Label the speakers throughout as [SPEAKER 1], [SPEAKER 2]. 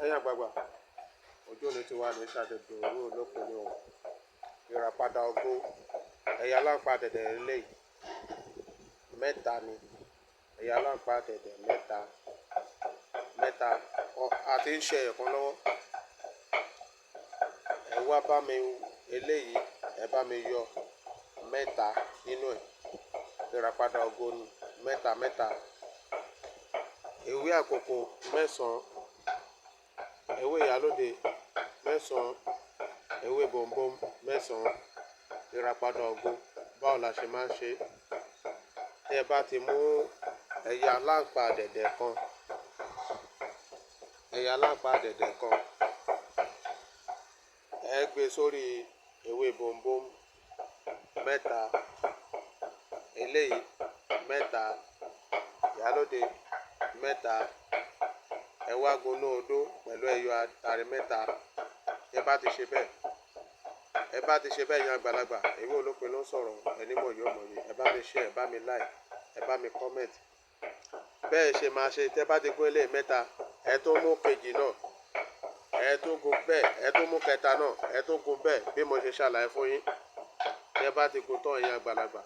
[SPEAKER 1] Ẹ̀yin àgbààgbà, ojú òní ti wà ní ṣàdédé owó olóko ní o. Ìràpadà ògo, ẹ̀yà aláǹpa dẹ̀dẹ̀ eléyìí mẹ́ta ni. Ẹ̀yà aláǹpa dẹ̀dẹ̀ mẹ́ta, mẹ́ta. A ti ń ṣe ẹ̀kan lọ́wọ́. Ẹ wá bá mi eléyìí, ẹ bá mi yọ mẹ́ta nínú ẹ̀. Ìràpadà ògo ni mẹ́ta mẹ́ta. Ewé àkókò mẹ́sàn-án, ewé ìyálóde mẹ́sàn-án, ewé bọ̀m̀bọ̀m mẹ́sàn-án. Ìràpadà ògo, báwo la ṣe máa ń ṣe? Tí ẹ bá ti mú ẹ̀yà aláǹpa dẹ̀dẹ̀ kan, ẹ̀yà aláǹpa dẹ̀dẹ̀ kan, ẹ gbé sórí ewé bọ̀m̀bọ̀m mẹ́ta, eléyìí mẹ́ta, ìyálóde mẹ́ta. Ẹ wá gunú odó pẹ̀lú ẹyọ atare mẹ́ta. Ẹ bá ti ṣe bẹ́ẹ̀, ẹ bá ti ṣe bẹ́ẹ̀, yan àgbàlagbà, ewé olópin ló ń sọ̀rọ̀, ẹni mọ̀ yóò mọ̀ yìí. Ẹ bá mi share, ẹ bá mi like, ẹ bá mi comment. Bẹ́ẹ̀ ṣe máa ṣe. Tẹ́ bá ti gún eléyìí mẹ́ta, ẹ tún mú kejì náà, ẹ tún gún bẹ́ẹ̀, ẹ tún mú kẹta náà, ẹ tún gún bẹ́ẹ̀ bí mo ṣe ṣàlàyé fún yín. Tẹ́ bá ti gún tán, ẹ̀yin àgbàlagbà,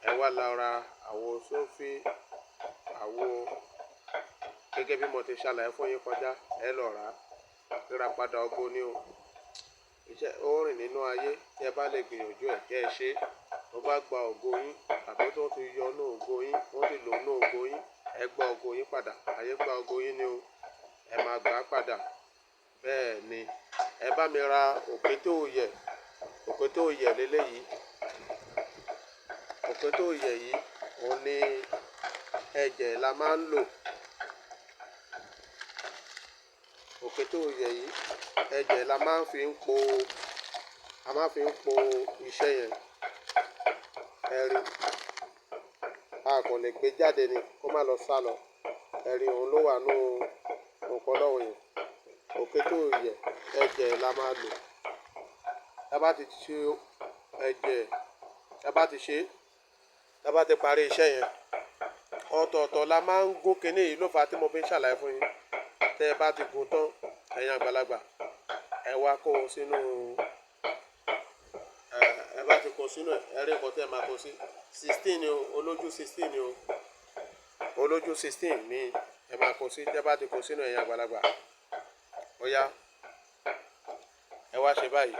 [SPEAKER 1] ẹ wá lọ ra àwo sófì, àwo gẹ́gẹ́ bí mo ti ṣàlàyé fún yín kọjá, ẹ lọ rà á. Ìràpadà ògo ni o. Iṣẹ́ ó rìn nínú ayé. Tí ẹ bá lè gbìyànjú ẹ̀, kí ẹ ṣe. Tó bá gba ògo yín tàbí tó ti yọ inú ògo yín, wọ́n ti lò inú ògo yín, ẹ gba ògo yín padà. Ayé gba ògo yín ni o. Ẹ máa gbà á padà. Bẹ́ẹ̀ ni. Ẹ bá mi ra òkété òyẹ̀, òkété òyẹ̀ léléyìí. Òkété òyẹ̀ yìí, òun ní ẹ̀jẹ̀ la máa ń lò. Òkété òyẹ̀ yìí, ẹ̀jẹ̀ la máa ń fi ń po, a máa ń fi ń po iṣẹ́ yẹn. Ẹ rí, a kò lè gbé jáde ni kó má lọ sálọ. Ẹ rí, òun ló wà nínú nǹkan lọ́wọ́ yẹn. Òkété òyẹ̀, ẹ̀jẹ̀ la máa lò. Tí a bá ti ṣe ẹ̀jẹ̀, tí a bá ti ṣe, tí a bá ti parí iṣẹ́ yẹn, ọ̀tọ̀ọ̀tọ̀ la máa ń gún kiní yìí ló fa tí mo fi ń ṣàlàyé fún yín. Tí ẹ bá ti gún tán, ẹ̀yin àgbàlagbà, ẹ wá kó o sínú, ẹ bá ti kó sínú ẹ̀, ẹ rí nǹkan tí ẹ máa kó sí. 16 ni o, olójú 16 ni o. Olójú 16 ni ẹ máa kó sí. Tí ẹ bá ti kó sínú, ẹ̀yin àgbàlagbà, ó yá, ẹ wá ṣe báyìí.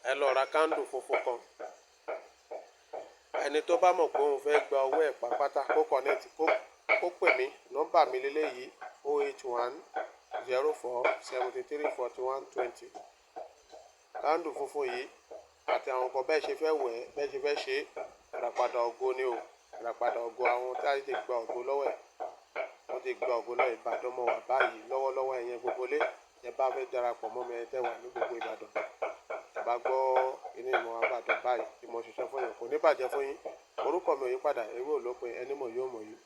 [SPEAKER 1] Ẹ lọ ra káńdù funfun kan. Ẹni tó bá mọ̀ pé òun fẹ́ gba owó ẹ̀ pátápátá, kó connect, kó pè mí. Nọ́mbà mi léléyìí: 081 04 73 41 20. Káńdù funfun yìí àti àwọn nǹkan bẹ́ẹ̀ ṣe fẹ́ wẹ̀, bẹ́ẹ̀ ṣe fẹ́ ṣe, ìràpadà ògo ni o. Ìràpadà ògo, àwọn tí a ti gba ògo lọ́wọ́ ẹ̀, wọ́n ti gba ògo lọ́wọ́. Ìbàdàn mọ́ wà báyìí lọ́wọ́lọ́wọ́. Ẹ̀yin gbogbo ilé, ẹ bá fẹ́ darapọ̀ mọ́ mi, ẹ tẹ́ wà ní gbogbo Ìbàdàn. Ẹ bá gbọ́ inú ìmọ̀ Ìbàdàn báyìí tí mo ṣiṣẹ́ fún yín, kò ní bàjẹ́ fún yín. Orúkọ mi ò yí padà, ewé olópin, ẹni mọ̀ yóò mọ̀ yìí.